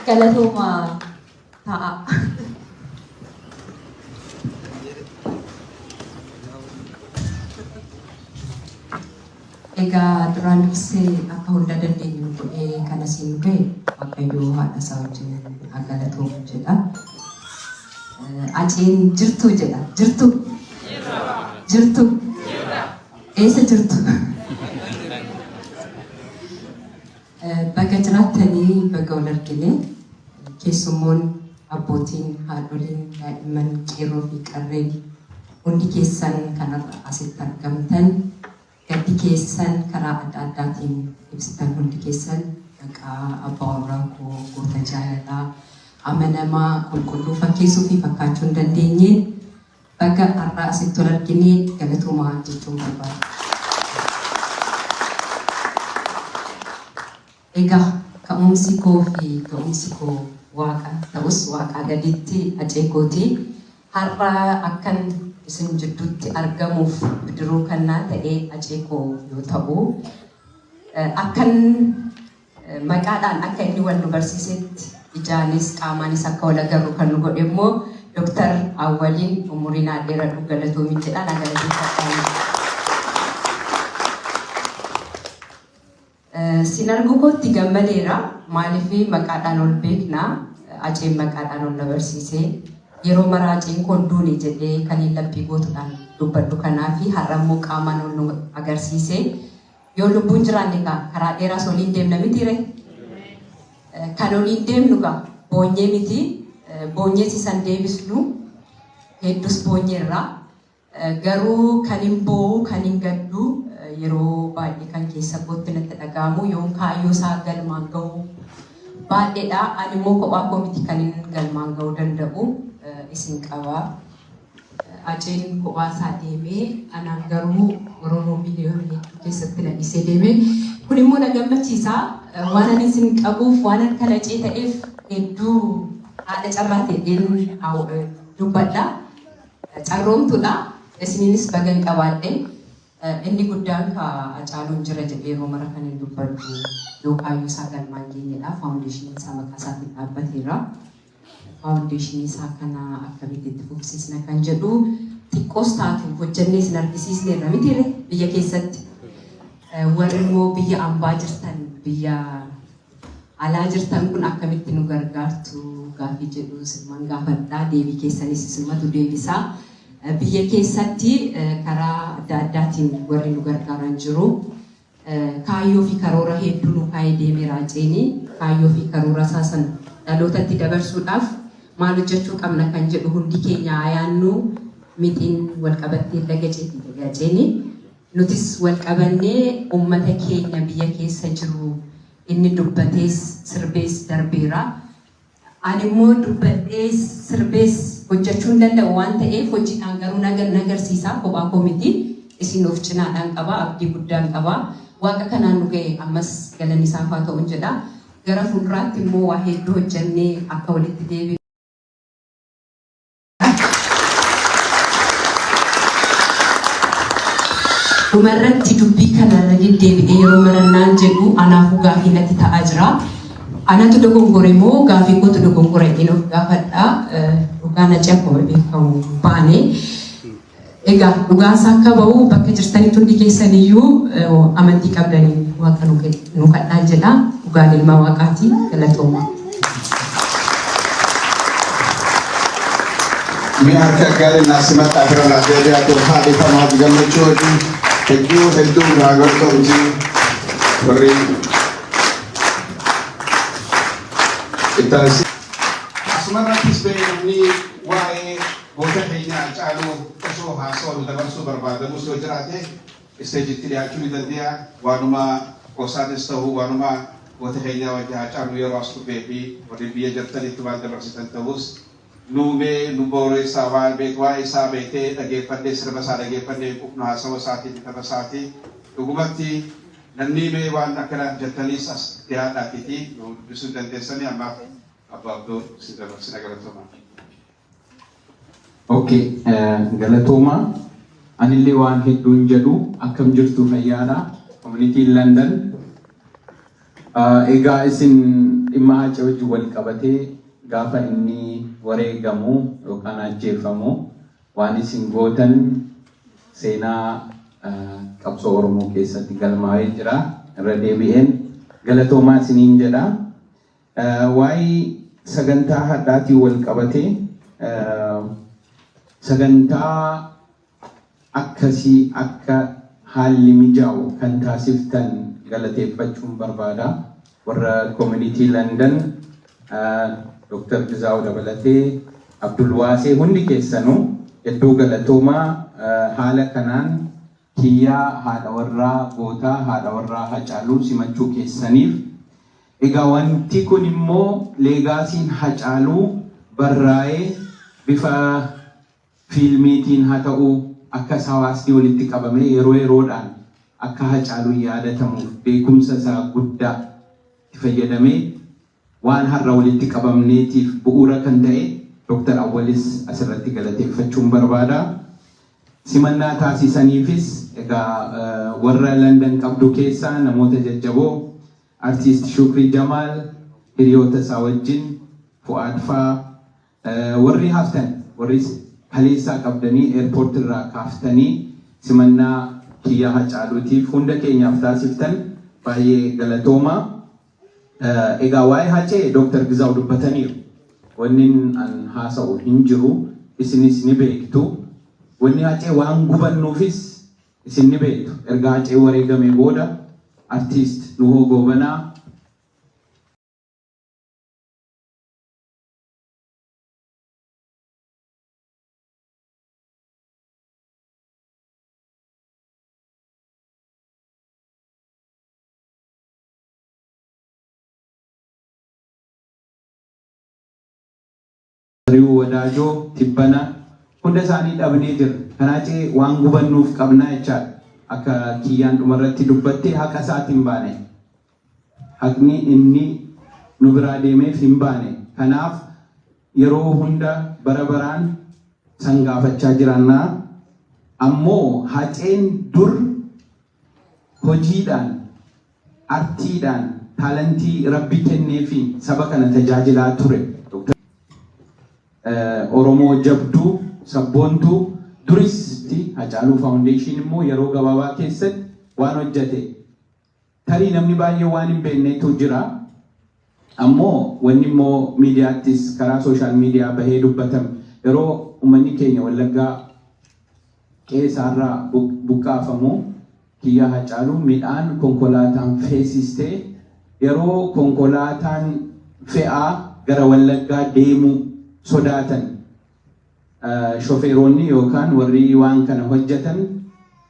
Galatooma ta'a. Egaa duraan dursee akka hunda dandeenyu godhee kan asiin nu ga'e Waaqayyoo haadha isaa wajjin haa galatoomu jedha. Aceen jirtu jedha. Jirtu? Jirtu? Eessa jirtu? Baga jiraattanii, baga wal argine. Keessummoon, abbootiin, haadholiin, daa'imman, qeerroo fi qarreen hundi keessan kan har'a asitti argamtan, gaddi keessan karaa adda addaatiin ibsitan hundi keessan maqaa abbaa warraa koo goota jaalalaa, amanamaa, qulqulluu fakkeessuu fi fakkaachuu hin dandeenyeen baga har'a asitti wal argine, galatoomaa jechuun barbaada. Egaa ka'umsi koo fi ga'umsi koo Waaqa ta'us Waaqaa gaditti Hacee kooti. Har'a akkan isin jidduutti argamuuf bidiruu kan naa ta'e Hacee koo yoo ta'u, akkan maqaadhaan akka inni wal nu barsiisetti ijaanis qaamaanis akka wal agarru kan nu godhe immoo Dr. Awwaliin umurii naa dheeradhu, galatoomin jedha, na galateeffadhaan. Sin arguu kootti gammadeera. Maaliif maqaadhaan ol beekna. Aceen maqaadhaan ol na barsiise. Yeroo maraa Aceen koon duune jedhee kan hin laphii gootuudhaan dubbadhu kanaafi har'a immoo qaamaan ol nu agarsiise. Yoo lubbuun jiraanne kaa karaa dheeraas oliin deemna mitiire? Kan oliin deemnu kaa boonyee miti. Boonyees isan deebisnu, hedduus boonyeerra. Garuu kan hin boo'u, kan hin gaddu, yeroo baay'ee kan keessa kootti natti dhaga'amu yoon kaayyoo isaa galmaan ga'uu baadheedha. Ani immoo kophaa koo miti kan hin galmaan ga'uu danda'u, isin qaba. Aceen kophaa isaa deemee anaan garuu Oromoo miliyoona hedduu keessatti na dhiisee deeme. Kun immoo na gammachiisa. Waan ani isin qabuuf, waan akka Acee ta'eef hedduu haadha carraa ta'een dubbadha. Carroomtuudha. Isiniinis bagan qabaadhe. Inni guddaan ka Hacaaluun jira jedhee yeroo mara kan hin dubbadhu yoo kaayyoo isaa galmaan geenyedha. Faawundeeshiniin isaa maqaa isaatiin dhaabbateera. Faawundeeshinii isaa kana akkamitti itti fufsiisna kan jedhu xiqqoos taatu hojjennee isin argisiisneerra mitiire biyya keessatti. Warri immoo biyya ambaa jirtan, biyya alaa jirtan kun akkamitti nu gargaartu gaafii jedhu isinman gaafadha. Deebii keessanis isinmatu deebisa. Biyya keessatti karaa adda addaatiin warri nu gargaaran jiru. Kaayyoo fi karoora hedduu nu kaa'ee deemeera Aceeni. Kaayyoo fi karoora isaa san dhalootatti dabarsuudhaaf maal hojjechuu qabna kan jedhu hundi keenya haa yaannu. Mixiin wal qabattee laga ceeti jedhe Aceeni. Nutis wal qabannee uummata keenya biyya keessa jiru inni dubbatees sirbees darbeera. Ani immoo dubbadhees sirbees hojjechuu hin danda'u waan ta'eef hojiidhaan garuu na agarsiisa, kophaa koo miti. Isin of cinaadhaan qaba, abdii guddaan qaba. Waaqa kanaan nu ga'e ammas galanni isaaf haa ta'uun jedha. Gara fuulduraatti immoo waa hedduu hojjennee akka walitti deebinu. Dhumarratti dubbii kana irra deddeebi'ee yeroo marannaan jedhu anaafuu gaafii natti ta'aa jira. Anatu dogongore moo gaafii kootu dogongora jedheen of gaafadha. Dhugaan achi akkuma beekamu baane. Egaa dhugaan isaa akka ba'u bakka jirtanitti hundi keessaniyyuu amantii qabdaniin Waaqa nu kadhaa jedha. Dhugaan ilma Waaqaati. Galatooma. Mee harka gaarii naa simadhaa, bira naa deebi'aa. Tolfaa dhiifama hojii gammachuu hojii hedduu hedduu garaagartoomti warri itti asumarrattis ba'e namni waa'ee goota keenya Hacaaluu osoo haasawaa dabarsuu barbaadamus yoo jiraate isteejitti dhiyaachuu ni danda'a. Waanuma qosaanis ta'uu, waanuma goota keenyaa wajji Hacaaluu yeroo as dhufee fi warri biyya jirtanitti waan dabarsitan ta'us nuumee nu booreessaa waan beek waa'ee isaa beekee dhageeffannee, sirba isaa dhageeffannee qufnu, haasawa isaatii fi tapha isaatii dhugumatti namni mee waan akkana jettaniis as dhiyaadhaatiiti nu dubbisuu dandeessanii. Ammaaf Abbaa Abdoo si dabarsina, galatooma. Okay, galatooma. Anillee waan hedduun jedhu. Akkam jirtu, fayyaadha? Communityn London. Egaa isin Dhimma Haacee wajjin wal qabatee gaafa inni wareegamu yookaan ajjeefamu waan isin gootan seenaa qabsoo Oromoo keessatti galmaa'ee jira. Irra deebi'een galatoomaa isiniin jedha. Waa'ee sagantaa har'aatiin wal qabatee, sagantaa akkasii akka haalli mijaa'u kan taasiftan galateeffachuun barbaada. Warra Community London, Dr. Gizaaw dabalatee, Abdul Waasee, hundi keessanuu hedduu galatoomaa. Haala kanaan Kiyyaa, haadha warraa gootaa, haadha warraa Hacaaluu simachuu keessaniif. Egaa wanti kun immoo legacyn Hacaaluu barraa'ee bifa fiilmiitiin haa ta'u, akkas hawaasni walitti qabamee yeroo yeroodhaan akka Hacaaluun yaadatamuuf beekumsa isaa guddaa itti fayyadamee waan har'a walitti qabamneetiif bu'uura kan ta'e Dr. Awwalis asirratti galateeffachuun barbaada. Simannaa taasisaniifis egaa warra London qabdu keessaa namoota jajjaboo, Artiist Shukrii Jamaal hiriyoota isaa wajjin, Fu'aad faa, warri haftan, warri kaleessaa qabdanii airport irraa kaaftanii simannaa Kiyyaa Hacaaluutiif hunda keenyaaf taasiftan baay'ee galatooma. Egaa waa'ee Hacee Dr. Gizaaw dubbataniiru. Wanni an haasa'u hin jiru, isinis ni beektu. Wanni Hacee waan gubannuufis isin ni beektu. Erga Hacee wareegamee booda Artiist Nuhoo Goobanaa Zariuu Wadaajoo tibbana hunda isaanii dhabnee jirra. Kanaa cee waan gubannuuf qabnaa jechaadha. Akka Kiyyaan dhumarratti dubbatte, haqa isaati hin baane. Haqni inni nu biraa deemeef hin baane. Kanaaf yeroo hunda bara baraan san gaafachaa jiraannaa. Ammoo Haceen dur hojiidhaan, artiidhaan, talentii Rabbi kenneefiin saba kana tajaajilaa ture. Oromoo jabduu, sabboontuu duris Hacaaluu Foundation immoo yeroo gabaabaa keessatti waan hojjete tarii namni baay'ee waan hin beeknetu jira. Ammoo wanni immoo miidiyaattis karaa social media bahee dubbatame, yeroo uummanni keenya Wallaggaa qe'ee isaarraa buqqaafamu, Kiyyaa Hacaaluu midhaan konkolaataan feesistee, yeroo konkolaataan fe'aa gara Wallaggaa deemuu sodaatan, shofeeronni yookaan warri waan kana hojjetan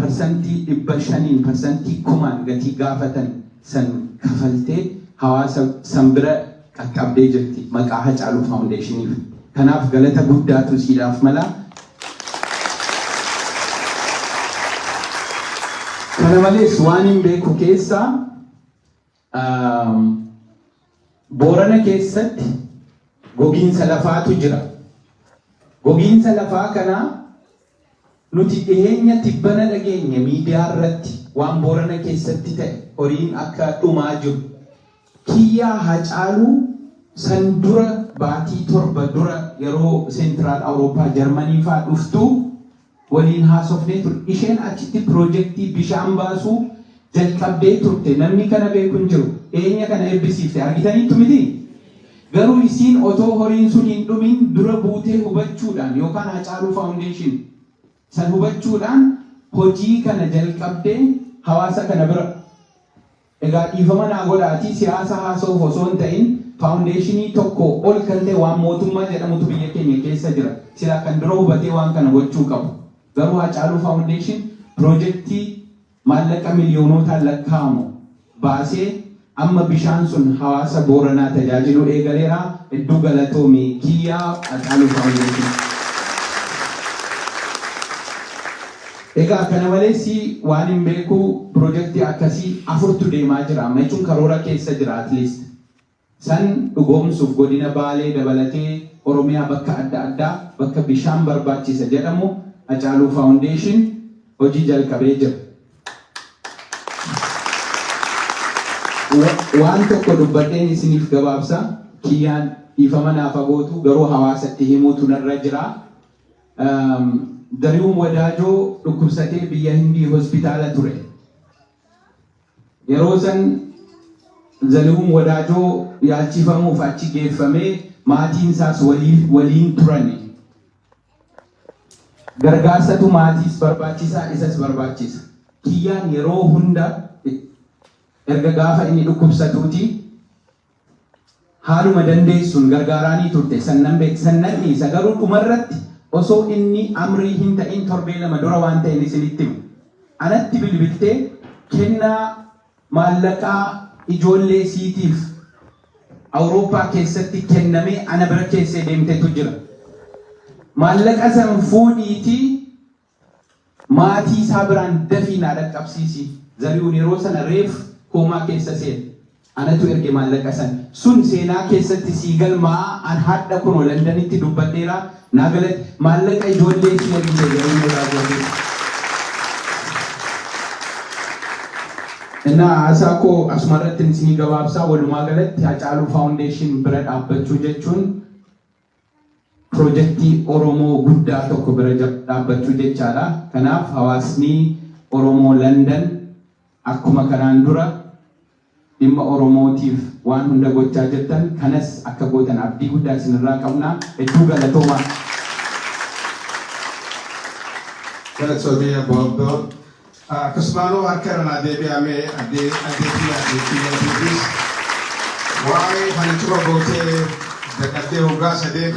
500%n, 10,000n gatii gaafatan san kafaltee hawaasa san bira qaqqabdee jirti maqaa Hacaaluu Foundationiif. Kanaaf galata guddaatu siidhaaf mala. Kana malees waan hin beeku keessaa Boorana keessatti gogiinsa lafaatu jira. Gogiinsa lafaa kana nuti dhiheenya tibbana dhageenye miidiyaa irratti, waan Boorana keessatti ta'e, horiin akka dhumaa jiru. Kiyyaa Hacaaluu san dura baatii 7 dura yeroo Central Awurooppaa, Jarmanii faa dhuftu waliin haasofnee ture. Isheen achitti piroojeektii bishaan baasuu jalqabdee turte. Namni kana beeku hin jiru. Dhiyeenya kana eebbisiifte argitaniittu miti? Garuu isiin otoo horiin sun hin dhumin dura buutee hubachuudhaan yookaan Hacaaluu Foundation san hubachuudhaan hojii kana jalqabdee hawaasa kana bira. Egaa dhiifama naa godhaatii, siyaasa haasa'uuf osoo hin ta'in, foundationii tokko ol kan ta'e waan mootummaa jedhamutu biyya keenya keessa jira. Silaa kan dura hubatee waan kana gochuu qabu. Garuu Hacaaluu Foundation piroojeektii maallaqa miliyoonotaan lakkaa'amu baasee amma bishaan sun hawaasa Booranaa tajaajiluu eegaleera. Hedduu galatoomi, Kiyyaa, Hacaaluu Foundation. Egaa kana malees waan hin beeku piroojeektii akkasii afurtu deemaa jira amma, jechuun karoora keessa jira at least. San dhugoomsuuf godina Baalee dabalatee Oromiyaa bakka adda addaa bakka bishaan barbaachisa jedhamu Hacaaluu Foundation hojii jalqabee jira. Waan tokko dubbadheen isiniif gabaabsa. Kiyyaan dhiifama naaf gootu, garuu hawaasatti himuutu narra jira. Dariuun Wadaajoo dhukkubsatee biyya Hindii hospitaala ture. Yeroo san Zarihuun Wadaajoo yaalchifamuuf achi geeffamee maatiin isaas waliin turani. Gargaarsatu maatiis barbaachisaa, isas barbaachisa. Kiyyaan yeroo hunda erga gaafa inni dhukkubsatuuti haaluma dandeessuun gargaaraanii turte. Sannan beek, sannan dhiisa, garuu dhumarratti osoo inni amrii hin ta'in torbee 2 dura waan ta'in isinitti himu. Anatti bilbiltee kennaa maallaqaa ijoollee siitiif Awurooppaa keessatti kennamee ana bira keessee deemtetu jira. Maallaqa san fuudhiitii maatii isaa biraan dafii naa dhaqqabsiisi. Zarihuun yeroo sana reef koomaa keessa seene. Anatu erge maallaqa san. Sun seenaa keessatti sii galmaa, an hadha kunoo Londanitti dubbadheera. Naa galatti maallaqa ijoollee sii ergite Zarihuun Wadaajootiif. Innaa haasaa koo asuma irratti isinii gabaabsaa. Walumaa galatti Hacaaluu Foundation bira dhaabbachuu jechuun pirojektii Oromoo guddaa tokko bira dhaabbachuu jechaadha. Kanaaf hawaasni Oromoo London akkuma kanaan dura dhimma Oromootiif waan hunda gochaa jirtan kanas akka gootan abdii guddaa isinirraa qabna. Hedduu galatoomaa. Galatoomii, Abbo Abdoo. Akkasumaanuu harka irra naa deebi'amee addee addee addee kiyyaatiifis waa'ee kana cufa gootee dadhabdee hoggaa sadeen.